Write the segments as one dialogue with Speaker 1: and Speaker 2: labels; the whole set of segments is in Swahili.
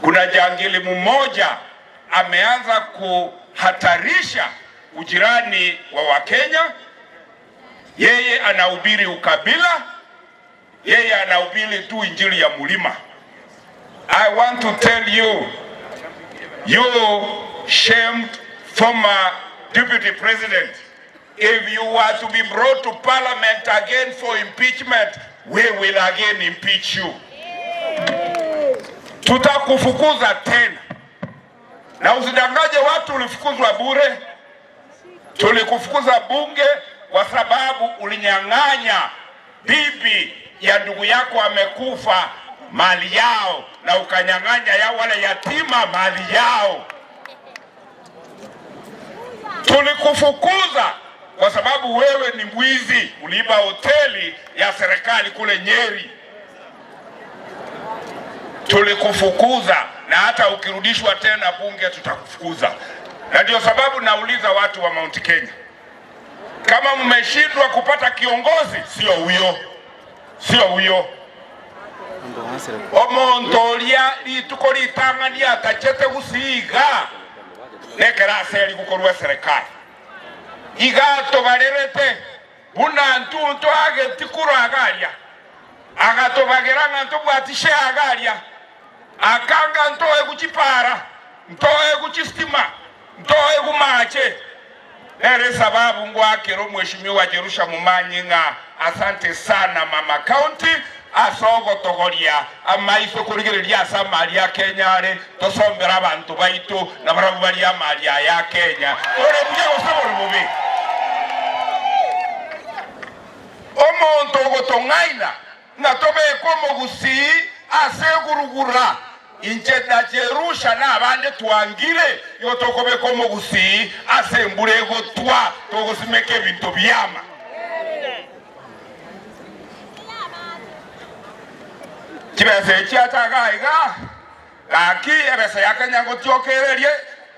Speaker 1: Kuna jangili mmoja ameanza kuhatarisha ujirani wa Wakenya. Yeye anahubiri ukabila, yeye anahubiri tu injili ya mulima. I want to tell you, you shamed former deputy president, if you were to be brought to parliament again for impeachment, we will again impeach you. Tutakufukuza tena, na usidanganye watu ulifukuzwa bure. Tulikufukuza bunge kwa sababu ulinyang'anya bibi ya ndugu yako amekufa mali yao, na ukanyang'anya ya wale yatima mali yao. Tulikufukuza kwa sababu wewe ni mwizi, uliiba hoteli ya serikali kule Nyeri. Tulikufukuza na hata ukirudishwa tena bunge tutakufukuza. Na ndio sababu nauliza watu wa Mount Kenya, kama mmeshindwa kupata kiongozi, sio huyo, sio huyo omonto oria rituko ritang'ania atachete gusiga nekerase gukorwa serikali igatobarerete buna ntuntu agetikuro agaria agatobagira ng'a ntobwatishe agaria akanga ntoe guchipara ntoe guchistima ntoe gumache nere sababu ngwakero mheshimiwa Jerusha Momanyi ng'a asante sana mama county asogotogoria amaiso kurigereria ase amari ya Kenya are tosombera abantu baitu na barabu bari amari ya Kenya ore buya gose bore bobe omonto ogotong'aina ng'a tobeke omogusii ase egurugura inche na Jerusha na abande twangire igo tokobeka omogusii ase embura egotwa togosimeka ebinto biama. Chibesa echi achaga iga gaki ebesa ya Kenya gotiokererie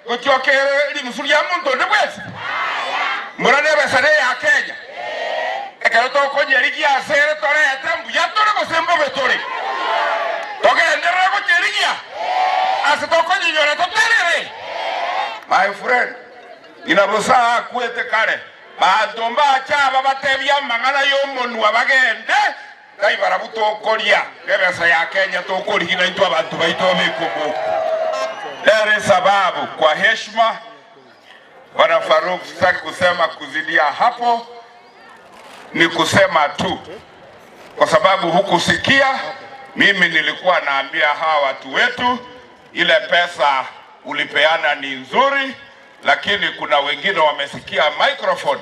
Speaker 1: gotiokere rimusu ria monto onde bwensi mbura na ebesa ne ya Kenya ekero tokonyerigia asere torete mbuya tore gose mbobe tore togenderere gocherigia ase tokonyinyora toterere. My friend, ng'ina bosa akwete kare banto mbache aba batebia amang'ana y'omonwa bagende tai barabwo tokoria nebesa ya Kenya tokorigia naintwe abanto baito babeke omouko. Nere sababu kwa heshima Bwana Faruk, sitaki kusema kuzidia hapo, ni kusema tu kwa sababu hukusikia mimi nilikuwa naambia hawa watu wetu ile pesa ulipeana ni nzuri, lakini kuna wengine wamesikia microphone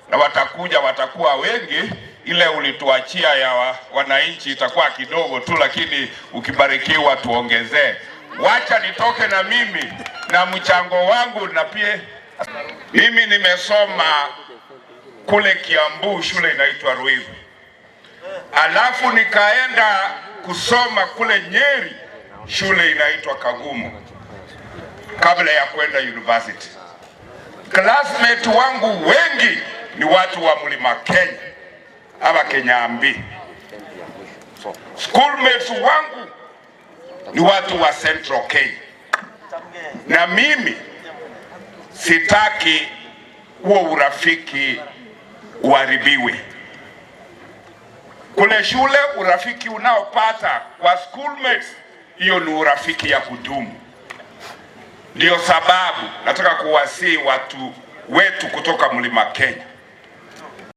Speaker 1: na watakuja, watakuwa wengi. Ile ulituachia ya wananchi itakuwa kidogo tu, lakini ukibarikiwa tuongezee. Wacha nitoke na mimi na mchango wangu, na pia mimi nimesoma kule Kiambu, shule inaitwa Ruiru, alafu nikaenda kusoma kule Nyeri, shule inaitwa Kagumo, kabla ya kwenda university. Classmate wangu wengi ni watu wa Mlima Kenya aba Kenyambi. Schoolmates wangu ni watu wa Central Kenya, na mimi sitaki huo urafiki uharibiwe. Kule shule urafiki unaopata kwa schoolmates, hiyo ni urafiki ya kudumu. Ndio sababu nataka kuwasihi watu wetu kutoka Mlima Kenya,